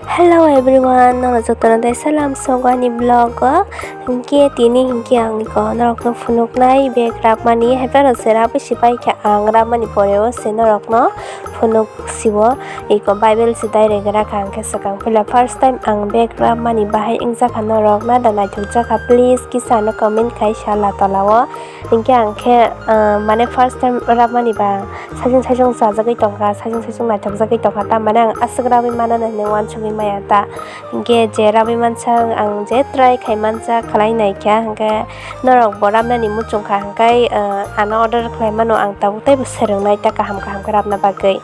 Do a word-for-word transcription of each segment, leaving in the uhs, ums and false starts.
Hello everyone, norok jotono tei salam sogo ani vlog o. Hinkhe tini hinkhe ang iko norokno phunuknai bag rapmani, haiphano se rabwi se paikha ang rapmani poreo se norokno phunuk siwo. Iko Bible se direct rakha, hinkhe swkang puila first time ang bag rapmani bahai wngjakha norok, nada naithokjakha, please kisa no comment khai sala tola o. Hinkhe ang khe, ah, mane first time rapmani ba saichung saichung chajagwi tongkha, saichung saichung naithokjagwi tongkha, tamani ang aswk rabwi manana hinwi uansugwi maya ta. Hinkhe je rabwi mansa ang je try khai mansa khlai naikha, hinkhe norok bo rapnani muchungkha hinkhe, ah, ano order khlai mano, ang tabuk teibo swrwngnai ta kaham kaham khe rapna bagwi.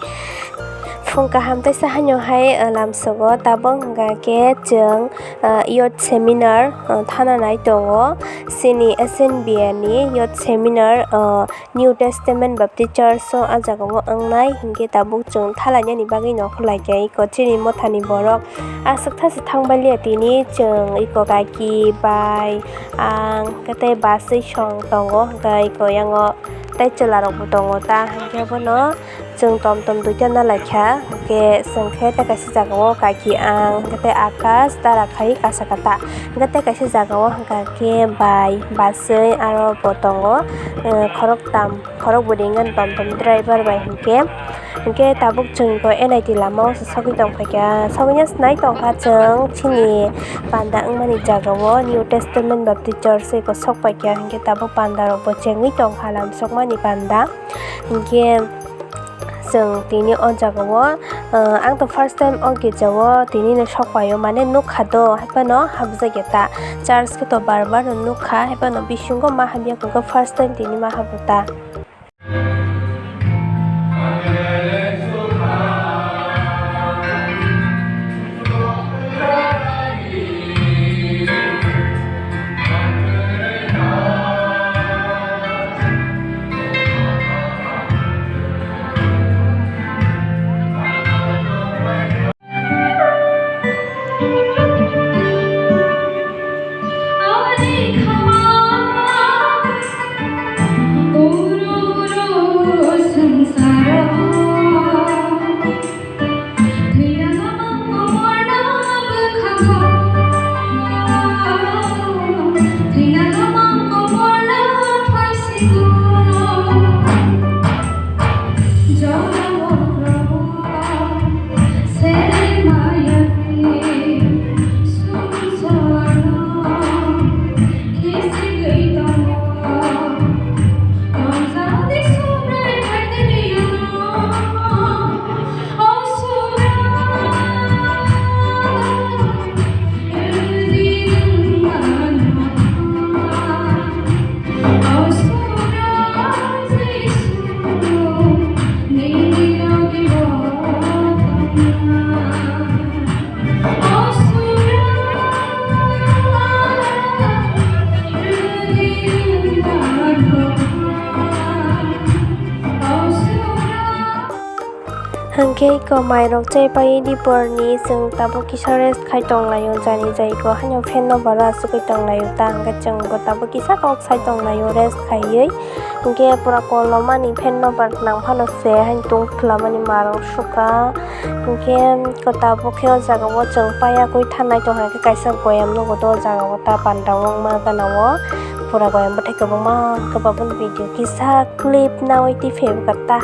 Phung kaham teisa haino hai, ah, lamsogo tabuk hwnkha khe chwng, ah, youth seminar, ah, thana nai tongo. Chini S N B A ni youth seminar, ah, New Testament Baptist Church o ah jaga o wngnai, hinkhe tabuk chwng thalainani bagwi nokho laikha. Iko chini mothani borok aswk thasa thangbailiya tini, chwng iko kaki bai ang khe tei bus song tongo, hinkhe iko yango tei chwla rokbo tongo ta, hinkhe bono. Chwng tom tom duita na laikha, hinkhe chwng khe tei kaisa jagao kaki ang, hinkhe tei akas dara khai kasa kata, hinkhe tei kaisa jagao hwnkha khe bai, baswi aro bo tongo, eh, khoroktham, khorokbwrwi wngkha tom tom driver bai hinkhe, hinkhe tabuk chwng bo N I T lama o se sogwi tongphaikha, sogwino se nai tongkha chwng chini panda wngmani jagao New Testament Baptist Church se eko sokpaikha, hinkhe tabuk panda rokbo chengwi tongkha lamsokmani panda. Hinkhe chwng tini o jagao, ah, ang to first time o girjao tini no sokpaio, mane nukha do, haiphano habjakya ta. Church khe to bar bar no nukha, haiphano bisingo ma hamya khe first time tini ma habu ta. Hwnkhe iko mairok chai pai di porni chwng tabuk kisa rest khai tonglaio, jani jai iko haino fan no bara asugwi tonglaio ta, hwnkhe chwng bo tabuk kisa kok sai tonglaio rest khaiwi. Hwnkhe pura kolomani fan no bar nang phano se haino tong phlamani marok sukha. Hwnkhe iko tabuk khe o jaga o chwng paiya kwi thanai tongkha, hwnkhe kaisa goyam nugo do o jaga o ta panda wngma gana o pura goyam bwthai kwbangma kwbabun video kisa clip naui tiphebwkha ta.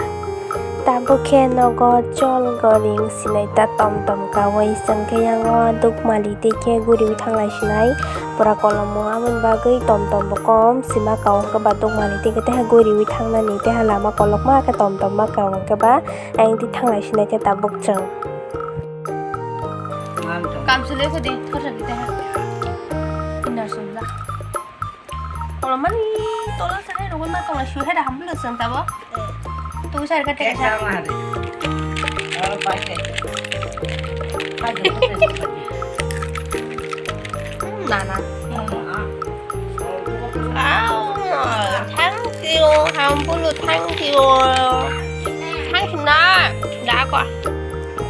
Tabuk khe nogo chol goring sinai ta tom tom kaui chwng khe yango dukmali tei khe guriui thanglai sinai pura kolomo aboni bagwi tom tom bo kom sima kao hwnkhe ba dukmali tei khe teha guriui thangnani teha lama kolokma khe tom tom ma kao hwnkhe ba ayang twi thanglai sinai khe tabuk chwng. Kamchwlwi kho di thorsa di teha. Inner sumla. Kolomani tola sene rogo na tola shu heda hamlo seng tabo. Tu sar ka teka sar. Na na. Au, thank you, Hambulu, thank you. Thank you na. Da ko.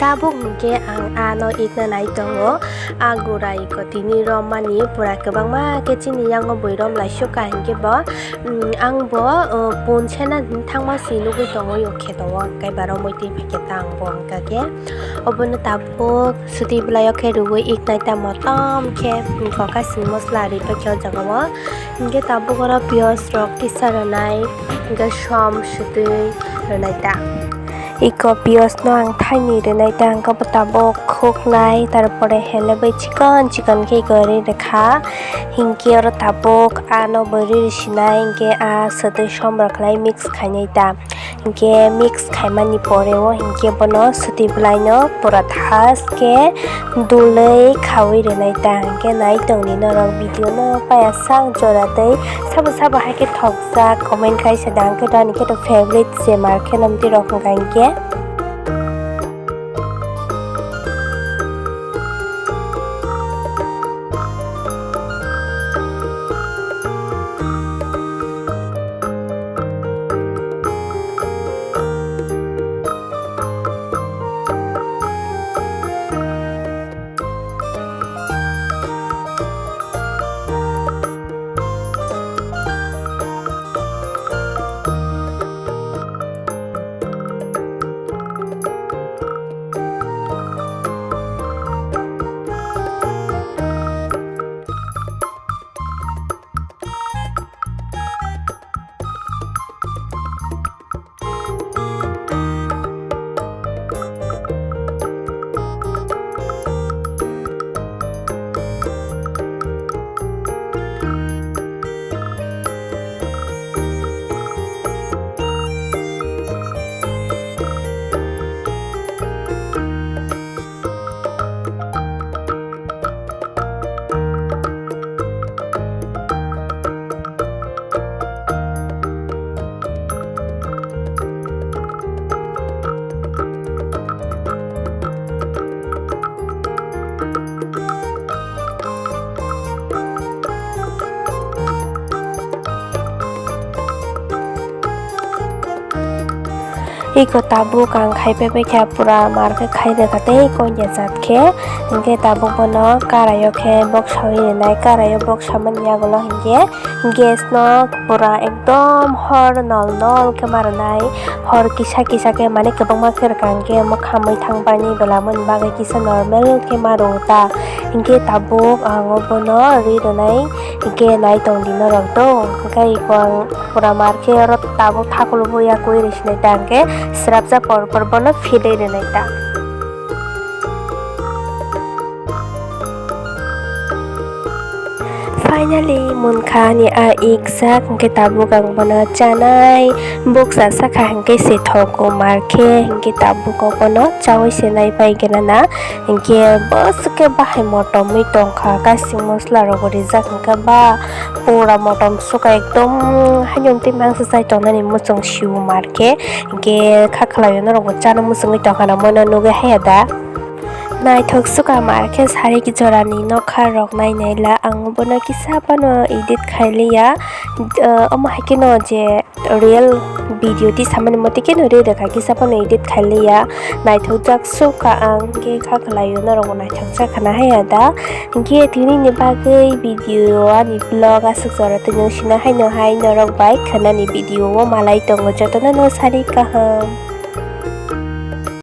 Tabuk hinkhe ang ano ikna nai tongo. A gura iko tini romani pura kwbangma khe chini yango bui rom laisukha hinkhe bo, mm, ang bo, uh, pun sena thangma si nugui tongo yo kheto o, hwnkhe ba romwi twi phaikhe ta ang bo hwnkha khe. Obono tabuk suti bwlaio khe rwui iknai ta motom khe, mm, kokasing mosla rwi paikhe o jaga o. Hinkhe tabuk oro piyaj rok kisa rwnai, hinkhe som sutwi rwnai ta. Iko piyaj no ang thaini rwnai ta, hwnkhe bo tabuk khuknai, tarpore helebai chikon chikon khe iko ri rwkha. Hinkhe oro tabuk ano bo ri rwsinai, hinkhe a sotwi som rok khlai mix khainai ta. Hinkhe mix khaimani pore o hinkhe bono suti bwlaino pura thas khe dulwi khaui rwnai ta. Hinkhe nai tongdi norok video no paya sak jora tei sabo sabo hai khe thokjak comment khai se da, hinkhe ani khe to favorite se mar khe namtwi rok hwnkha hinkhe. Iko tabuk ang khai paipai kha, pura mar khe khai rwkha tei kongya jat khe. Hinkhe tabuk bono karaio khe boksaui rwnai, karaio boksamani yagulo hinkhe gas no pura ekdom hor nol nol khe ma rwnai, hor kisa kisa khe mane kwbangma khe rwkha hinkhe omo khamui thangbaini bwlamani bagwi kisa normal khe ma rwo ta. Hinkhe tabuk ang obono ri rwnai, hinkhe nai tongdi norok do. Hinkhe iko ang pura mar khe oro tabuk thakulo bo yakui rwsinai ta, hinkhe srapjak por por bono philwi rwnai ta. Finally, munkha ani a ikjak, hinkhe tabuk ang bono chanai bukcha sakha, hinkhe se thogo mar khe, hinkhe tabuk o bono chaui se nai pai gana na, hinkhe bwswk khe bahai motom wi tongkha, kasing mosla rok bo rijak, hinkhe ba pura motom sukha ekdom haino twi mangsa chai tongnani muchung sio mar khe, hinkhe kha khwlaio norok bo chana muchungwi tongkha na mono nugwi haya da. Naithok sukha mar khe sari ki jorani nokha rok nai nai la, ang bono kisa phano edit khai liya. Omo hai kheno je real video tisamani mote kheno ri rwkha, kisa phano edit khai liya. Naithok jak sukha ang, khe kha khwlaio norok bo naithok jak khana haya da. Hinkhe tini ni bagwi video ani vlog aswk jora twi nung sina haino hai norok bai khwnani video o malai tongo jotono no sari kaham.